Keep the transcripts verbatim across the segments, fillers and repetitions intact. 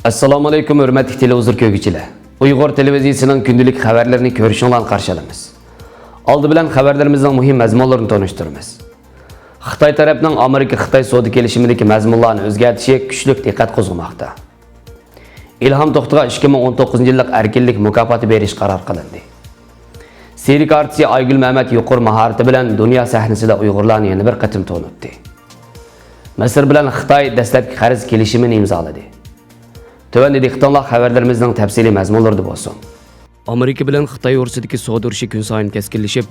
ئەسسالامۇئەلەيكۇم، ھۆرمەتلىك تېلېۋىزور كۆرگۈچىلەر! ئۇيغۇر تېلېۋىزىيىسىنىڭ كۈندىلىك خەۋەرلىرىنى كۆرۈشۈڭلارنى قارشى ئالىمىز. ئالدى بىلەن خەۋەرلىرىمىزنىڭ مۇھىم مەزمۇنلىرىنى تونۇشتۇرىمىز. خىتاي تەرەپنىڭ ئامېرىكا-خىتاي سودا كېلىشىمىدىكى مەزمۇنلارنى ئۆزگەرتىشى كۈچلۈك دىققەت قوزغىماقتا. ئىلھام توختىغا ئىككى مىڭ ئون توققۇزىنچى يىللىق ئەركىنلىك مۇكاپاتى بېرىش قارار قىلىندى. سېرك ئارتىسى ئايگۈل مەمەت يۇقىرى ماھارىتى بىلەن دۇنيا سەھنىسىدە ئۇيغۇرلارنى يەنە بىر قېتىم تونۇتتى. مىسىر بىلەن خىتاي دەسلەپكى قەرز كېلىشىمىنى ئىمزالىدى. تۆۋەندە دىققىتىڭلار خەۋەرلىرىمىزنىڭ تەپسىلىي مەزمۇنلىرىدا بولسۇن. ئامېرىكا بىلەن خىتاي ئوتتۇرىسىدىكى سودا ئۇرۇشى كۈنسايىن كەسكىنلىشىپ،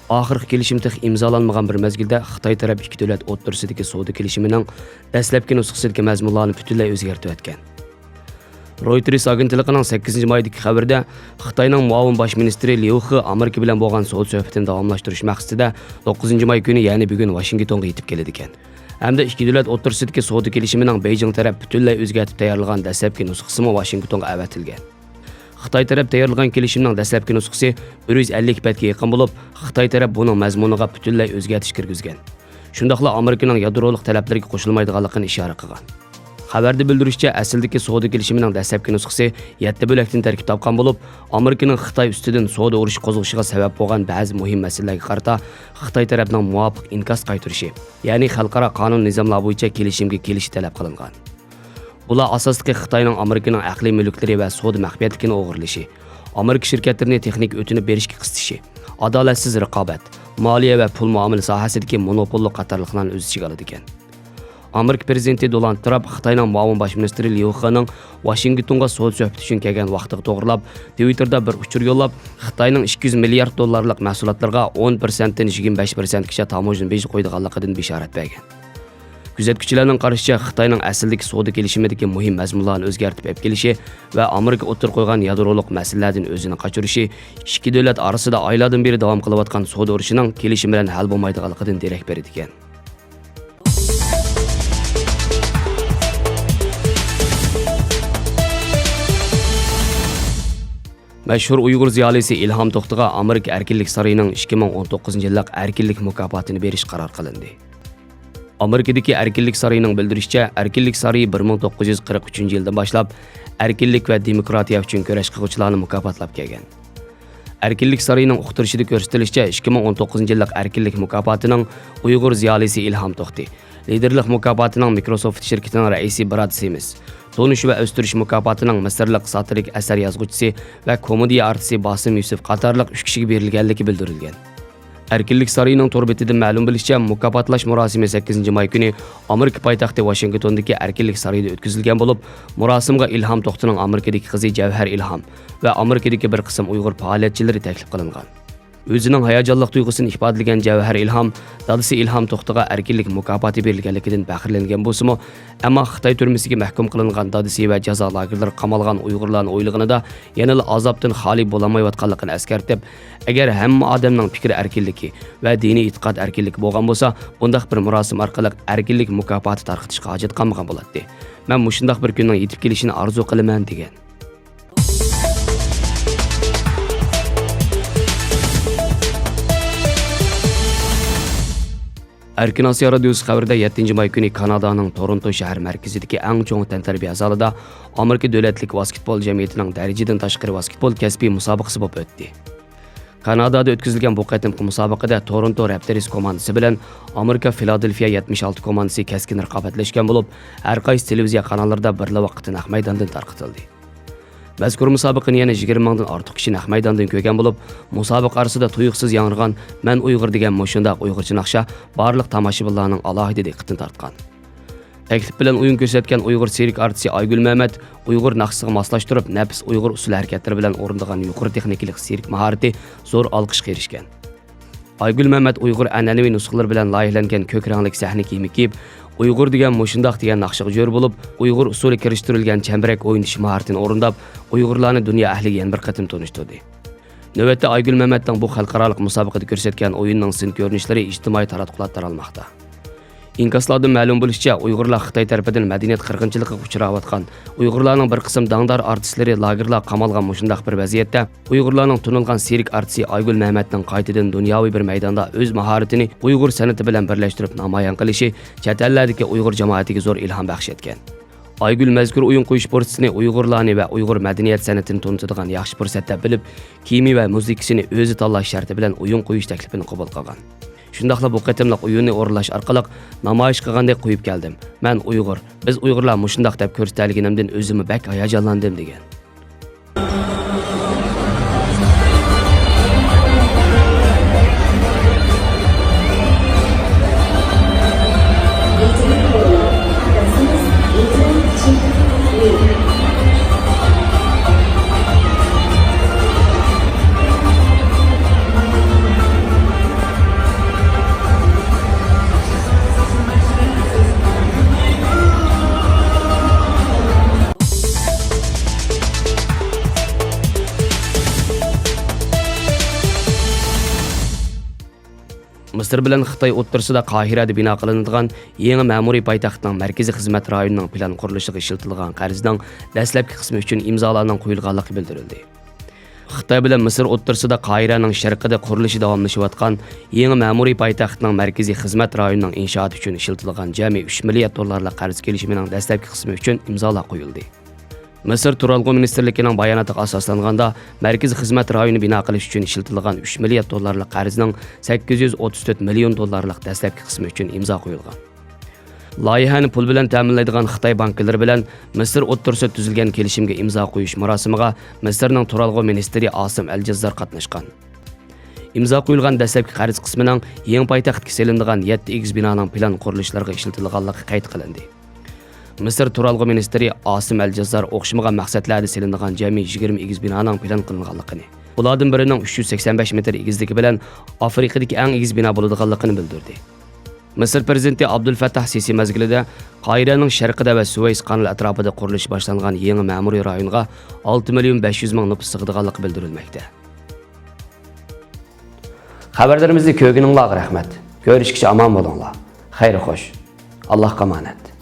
ئاخىرقى كېلىشىم تېخى ئىمزالانمىغان بىر مەزگىلدە خىتاي تەرەپ ئىككى دۆلەت ئوتتۇرىسىدىكى سودا كېلىشىمىنىڭ دەسلەپكى نۇسخىسىدىكى مەزمۇنلارنى پۈتۈنلەي ئۆزگەرتىۋەتكەن. رويتېرس ئاگېنتلىقىنىڭ سەككىزىنچى مايدىكى خەۋىرىدە، خىتاينىڭ مۇئاۋىن باش مىنىستىرى ليۇ خې ئامېرىكا بىلەن بولغان سودا سۆھبىتىنى داۋاملاشتۇرۇش مەقسىتىدە توققۇزىنچى ماي كۈنى، يەنى بۈگۈن ۋاشىنگتونغا يېتىپ كېلىدىكەن ھەمدە ئىككى دۆلەت ئوتتۇرىسىدىكى سودا كېلىشىمىنىڭ بېيجىڭ تەرەپ پۈتۈنلەي ئۆزگەرتىپ تەييارلىغان دەسلەپكى نۇسخىسىمۇ ۋاشىنگتونغا ئەۋەتىلگەن. خىتاي تەرەپ تەييارلىغان كېلىشىمنىڭ دەسلەپكى نۇسخىسى بىر يۈز ئەللىك بەتكە يېقىن بولۇپ، خىتاي تەرەپ بۇنىڭ مەزمۇنىغا پۈتۈنلەي ئۆزگەرتىش كىرگۈزگەن. شۇنداقلا ئامېرىكىنىڭ يادرولۇق تەلەپلىرىگە قوشۇلمايدىغانلىقىنى ئىشارە قىلغان. خەۋەردە بىلدۈرۈشىچە، ئەسلىدىكى سودا كېلىشىمىنىڭ دەسلەپكى نۇسخىسى يەتتە بۆلەكتىن تەركىب تاپقان بولۇپ، ئامېرىكىنىڭ خىتاي ئۈستىدىن سودا ئۇرۇشى قوزغىشىغا سەۋەب بولغان بەزى مۇھىم مەسىلىلەرگە قارىتا خىتاي تەرەپنىڭ مۇۋاپىق ئىنكاس قايتۇرۇشى، يەنى خەلقئارا قانۇن نىزاملار بويىچە كېلىشىمگە كېلىشى تەلەپ قىلىنغان. بۇلار ئاساسلىقى خىتاينىڭ ئامېرىكىنىڭ ئەقلىي مۈلۈكلىرى ۋە سودا مەخپىيەتلىكىنى ئوغرىلىشى، ئامېرىكا شىركەتلىرىنى تېخنىكا ئۆتۈنۈپ بېرىشكە قىستىشى، ئادالەتسىز رىقابەت، مالىيە ۋە پۇل مۇئامىلە ساھەسىدىكى مونوپوللۇق قاتارلىقلارنى ئۆز ئىچىگە ئالىدىكەن. ئامېرىكا پىرېزىدېنتى دونالد ترامپ خىتاينىڭ مۇئاۋىن باش مىنىستىرى ليۇ خېنىڭ ۋاشىنگتونغا سودا سۆھبىتى ئۈچۈن كەلگەن ۋاقتىغا توغرىلاپ، تىۋىتتېردا بىر ئۇچۇر يوللاپ، خىتاينىڭ ئىككى يۈز مىليارد دوللارلىق مەھسۇلاتلىرىغا ئون پىرسەنتتىن يىگىرمە بەش پىرسەنتكىچە تاموژنا بېجى قويىدىغانلىقىدىن بېشارەت بەرگەن. كۆزەتكۈچىلەرنىڭ قارىشىچە، خىتاينىڭ ئەسلىدىكى سودا كېلىشىمىدىكى مۇھىم مەزمۇنلارنى ئۆزگەرتىپ ئېلىپ كېلىشى ۋە ئامېرىكا ئوتتۇرىغا قويغان يادرولۇق مەسىلىلەردىن ئۆزىنى قاچۇرۇشى ئىككى دۆلەت ئارىسىدا ئايلاردىن بېرى داۋام قىلىۋاتقان سودا ئۇرۇشىنىڭ كېلىشىم بىلەن ھەل بولمايدىغانلىقىدىن دېرەك بېرىدىكەن. مەشھۇر ئۇيغۇر زىيالىيسى ئىلھام توختىغا ئامېرىكا ئەركىنلىك سارىيىنىڭ ئىككى مىڭ ئون توققۇزىنچى يىللىق ئەركىنلىك مۇكاپاتىنى بېرىش قارار قىلىندى. ئامېرىكىدىكى ئەركىنلىك سارىيىنىڭ بىلدۈرۈشىچە، ئەركىنلىك سارىيى بىر مىڭ توققۇز يۈز قىرىق ئۈچىنچى يىلدىن باشلاپ ئەركىنلىك ۋە دېموكراتىيە ئۈچۈن كۈرەش قىلغۇچىلارنى مۇكاپاتلاپ كەلگەن. ئەركىنلىك سارىيىنىڭ ئۇقتۇرۇشىدا كۆرسىتىلىشىچە، ئىككى مىڭ ئون توققۇزىنچى يىللىق ئەركىنلىك مۇكاپاتىنىڭ ئۇيغۇر زىيالىيسى ئىلھام توختى، لىدېرلىق مۇكاپاتىنىڭ مىكروسوفت شىركىتىنىڭ رەئىسى براد سىمس، تونۇش ۋە ئۆستۈرۈش مۇكاپاتىنىڭ مىسىرلىق ساتىرىك ئەسەر يازغۇچىسى ۋە كومېدىيە ئارتىسى باسىم يۈسۈپ قاتارلىق ئۈچ كىشىگە بېرىلگەنلىكى بىلدۈرۈلگەن. ئەركىنلىك سارىيىنىڭ تور بېتىدىن مەلۇم بولۇشىچە، مۇكاپاتلاش مۇراسىمى سەككىزىنچى ماي كۈنى ئامېرىكا پايتەختى ۋاشىنگتوندىكى ئەركىنلىك سارىيىدا ئۆتكۈزۈلگەن بولۇپ، مۇراسىمغا ئىلھام توختىنىڭ ئامېرىكىدىكى قىزى جەۋھەر ئىلھام ۋە ئامېرىكىدىكى بىر قىسىم ئۇيغۇر پائالىيەتچىلىرى تەكلىپ قىلىنغان. ئۆزىنىڭ ھاياجانلىق تۇيغۇسىنى ئىپادىلىگەن جەۋھەر ئىلھام دادىسى ئىلھام توختىغا ئەركىنلىك مۇكاپاتى بېرىلگەنلىكىدىن پەخىرلەنگەن بولسىمۇ، ئەمما خىتاي تۈرمىسىگە مەھكۇم قىلىنغان دادىسى ۋە جازا لاگېرلىرىغا قامالغان ئۇيغۇرلارنى ئويلىغىنىدا يەنىلا ئازابتىن خالىي بولالمايۋاتقانلىقىنى ئەسكەرتىپ، ئەگەر ھەممە ئادەمنىڭ پىكىر ئەركىنلىكى ۋە دىنىي ئېتىقاد ئەركىنلىكى بولغان بولسا، بۇنداق بىر مۇراسىم ئارقىلىق ئەركىنلىك مۇكاپاتى تارقىتىشقا ھاجەت قالمىغان بولاتتى. مەن مۇشۇنداق بىر كۈننىڭ يېتىپ كېلىشىنى ئارزۇ قىلىمەن، دېگەن. ئەركىن ئاسىيا رادىيوسى خەۋىرىدە، يەتتىنچى ماي كۈنى كانادانىڭ تورونتو شەھەر مەركىزىدىكى ئەڭ چوڭ تەنتەربىيە زالىدا ئامېرىكا دۆلەتلىك ۋاسكېتبول جەمئىيىتىنىڭ دەرىجىدىن تاشقىرى ۋاسكېتبول كەسپىي مۇسابىقىسى بولۇپ ئۆتتى. كانادادا ئۆتكۈزۈلگەن بۇ قېتىمقى مۇسابىقىدە تورونتو رەپتەرس كوماندىسى بىلەن ئامېرىكا فىلادېلفىيە يەتمىش ئالتە كوماندىسى كەسكىن رىقابەتلەشكەن بولۇپ، ھەر قايسى تېلېۋىزىيە قاناللىرىدا بىرلا ۋاقىتتا نەق مەيداندىن تارقىتىلدى. مەزكۇر مۇسابىقىنى يەنە يىگىرمە مىڭدىن ئارتۇق كىشى نەق مەيداندىن كۆرگەن بولۇپ، مۇسابىقە ئارىسىدا تۇيۇقسىز ياڭرىغان مەن ئۇيغۇر دېگەن مۇشۇنداق ئۇيغۇرچە ناخشا بارلىق تاماشىبىنلارنىڭ ئالاھىدە دىققىتىنى تارتقان. تەكلىپ بىلەن ئويۇن كۆرسەتكەن ئۇيغۇر سېرك ئارتىسى ئايگۈل مەمەت ئۇيغۇر ناخشىسىغا ماسلاشتۇرۇپ، نەپىس ئۇيغۇر ئۇسسۇل ھەرىكەتلىرى بىلەن ئورۇندىغان يۇقىرى تېخنىكىلىق سېرك ماھارىتى زور ئالقىشقا ئېرىشكەن. ئايگۈل مەمەت ئۇيغۇر ئەنئەنىۋى نۇسخىلىرى بىلەن لايىھىلەنگەن كۆك رەڭلىك سەھنە كىيىمى كىيىپ، ئۇيغۇر دېگەن مۇشۇنداق دېگەن ناخشىغا جۆر بولۇپ، ئۇيغۇر ئۇسسۇلى كىرىشتۈرۈلگەن چەمبىرەك ئوينىتىش ماھارىتىنى ئورۇنداپ، ئۇيغۇرلارنى دۇنيا ئەھلىگە يەنە بىر قېتىم تونۇشتۇردى. نۆۋەتتە ئايگۈل مەمەتنىڭ بۇ خەلقئارالىق مۇسابىقىدە كۆرسەتكەن ئويۇنىنىڭ سىن كۆرۈنۈشلىرى ئىجتىمائىي تاراتقۇلاردا تارالماقتا. ئىنكاسلاردىن مەلۇم بولۇشىچە، ئۇيغۇرلار خىتاي تەرىپىدىن مەدەنىيەت قىرغىنچىلىقىغا ئۇچراۋاتقان، ئۇيغۇرلارنىڭ بىر قىسىم داڭدار ئارتىسلىرى لاگېرلارغا قامالغان مۇشۇنداق بىر ۋەزىيەتتە، ئۇيغۇرلارنىڭ تونۇلغان سېرك ئارتىسى ئايگۈل مەمەتنىڭ قايتىدىن دۇنياۋى بىر مەيداندا ئۆز ماھارىتىنى ئۇيغۇر سەنئىتى بىلەن بىرلەشتۈرۈپ نامايان قىلىشى چەت ئەللەردىكى ئۇيغۇر جامائىتىگە زور ئىلھام بەخش ئەتكەن. ئايگۈل مەزكۇر ئويۇن قويۇش پۇرسىتىنى ئۇيغۇرلارنى ۋە ئۇيغۇر مەدەنىيەت سەنئىتىنى تونۇتىدىغان ياخشى پۇرسەت دەپ بىلىپ، كىيىمى ۋە مۇزىكىسىنى ئۆزى تاللاش شەرتى بىلەن ئويۇن قويۇش تەكلىپىنى قوبۇل قىلغان. شۇنداقلا بۇ قېتىملىق ئويۇننى ئورۇنلاش ئارقىلىق نامايىش قىلغاندەك قويۇپ كەلدىم. مەن ئۇيغۇر، بىز ئۇيغۇرلار مۇشۇنداق دەپ كۆرسىتەلىگىنىمدىن ئۆزۈممۇ بەك ھاياجانلاندىم، دېگەن. مىسىر بىلەن خىتاي ئوتتۇرىسىدا قاھىرەدە بىنا قىلىنىدىغان يېڭى مەمۇرىي پايتەختنىڭ مەركىزىي خىزمەت رايونىنىڭ پىلان قۇرۇلۇشىغا ئىشلىتىلىدىغان قەرزنىڭ دەسلەپكى قىسمى ئۈچۈن ئىمزالارنىڭ قويۇلغانلىقى بىلدۈرۈلدى. خىتاي بىلەن مىسىر ئوتتۇرىسىدا قاھىرەنىڭ شەرقىدە قۇرۇلۇشى داۋاملىشىۋاتقان يېڭى مەمۇرىي پايتەختنىڭ مەركىزىي خىزمەت رايونىنىڭ ئىنشائاتى ئۈچۈن ئىشلىتىلىدىغان جەمئىي ئۈچ مىليارد دوللارلىق قەرز كېلىشىمىنىڭ دەسلەپكى قىسمى ئۈچۈن ئىمزالار قويۇلدى. مىسىر تۇرالغۇ مىنىستىرلىكىنىڭ باياناتىغا ئاساسلانغاندا، مەركىزىي خىزمەت رايونى بىنا قىلىش ئۈچۈن ئىشلىتىلىدىغان ئۈچ مىليارد دوللارلىق قەرزنىڭ سەككىز يۈز ئوتتۇز تۆت مىليون دوللارلىق دەسلەپكى قىسمى ئۈچۈن ئىمزا قويۇلغان. لايىھەنى پۇل بىلەن تەمىنلەيدىغان خىتاي بانكىلىرى بىلەن مىسىر ئوتتۇرىسىدا تۈزۈلگەن كېلىشىمگە ئىمزا قويۇش مۇراسىمىغا مىسىرنىڭ تۇرالغۇ مىنىستىرى ئاسىم ئەلجەززار قاتناشقان. ئىمزا قويۇلغان دەسلەپكى قەرز قىسمىنىڭ يېڭى پايتەختكە سېلىنىدىغان يەتتە ئېگىز بىنانىڭ پىلان قۇرۇلۇشلىرىغا ئىشلىتىلىدىغانلىقى قەيت قىلىندى. مىسىر تۇرالغۇ مىنىستىرى ئاسىم ئەلجەززار ئوخشىمىغان مەقسەتلەردە سېلىنىدىغان جەمئىي يىگىرمە ئېگىز بىنانىڭ پىلان قىلىنغانلىقىنى، ئۇلاردىن بىرىنىڭ ئۈچ يۈز سەكسەن بەش مېتىر ئېگىزلىكى بىلەن ئافرىقىدىكى ئەڭ ئېگىز بىنا بولىدىغانلىقىنى بىلدۈردى. مىسىر پىرېزىدېنتى ئابدۇل فەتتاھ سىسى مەزگىلىدە قاھىرەنىڭ شەرقىدە ۋە سۇۋەيس قانىلى ئەتراپىدا قۇرۇلۇشى باشلانغان يېڭى مەمۇرىي رايونغا ئالتە مىليون بەش يۈز مىڭ نوپۇس سىغىدىغانلىقى بىلدۈرۈلمەكتە. خەۋەرلىرىمىزنى كۆرگىنىڭلارغا رەھمەت. كۆرۈشكىچە ئامان بولۇڭلار. خەير خوش. ئاللاھقا ئامانەت.